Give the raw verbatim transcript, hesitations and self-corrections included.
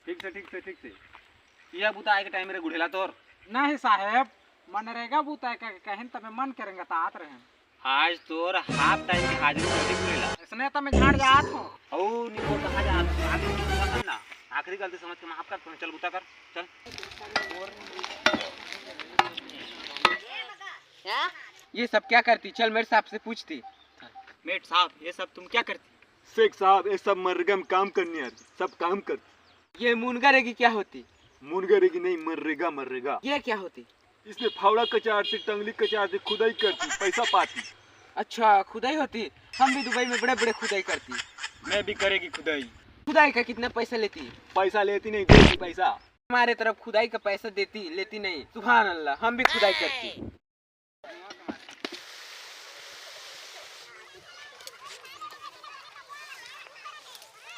ठीक से, ठीक से, ठीक से। यह बुता आए के टाइम रे गुढ़ेला तोर। नहीं साहेब, मनरेगा बुता के कहिन तबे मन के रेंगतात रहेन। आज तोर हाफ टाइम के हाजिरी कर दे गुढ़ेला। इसने तो मैं झाड़ जात हूँ। अऊ निको कहा जा, आखिरी गलती समझ के माफ कर, तू चल बुता कर, चल। ये सब क्या करती? चल मेरे साहब से पूछती। मेट साहब, ये सब तुम क्या करती? शेख साहब, ये सब मनरेगा में काम करने आती, सब काम करती। ये मुनगा रेगी क्या होती? मुनगा रेगी नहीं, मनरेगा, मनरेगा। ये क्या होती? इसमें फावड़ा कचारती, टंगली कचारती, खुदाई करती, पैसा पाती। अच्छा, खुदाई होती। हम भी दुबई में बड़े बड़े खुदाई करती। मैं भी करेगी खुदाई। खुदाई का कितना पैसा लेती? पैसा लेती नहीं, देती पैसा। हमारे तरफ खुदाई का पैसा देती लेती नहीं। सुभान अल्लाह, हम भी खुदाई करती।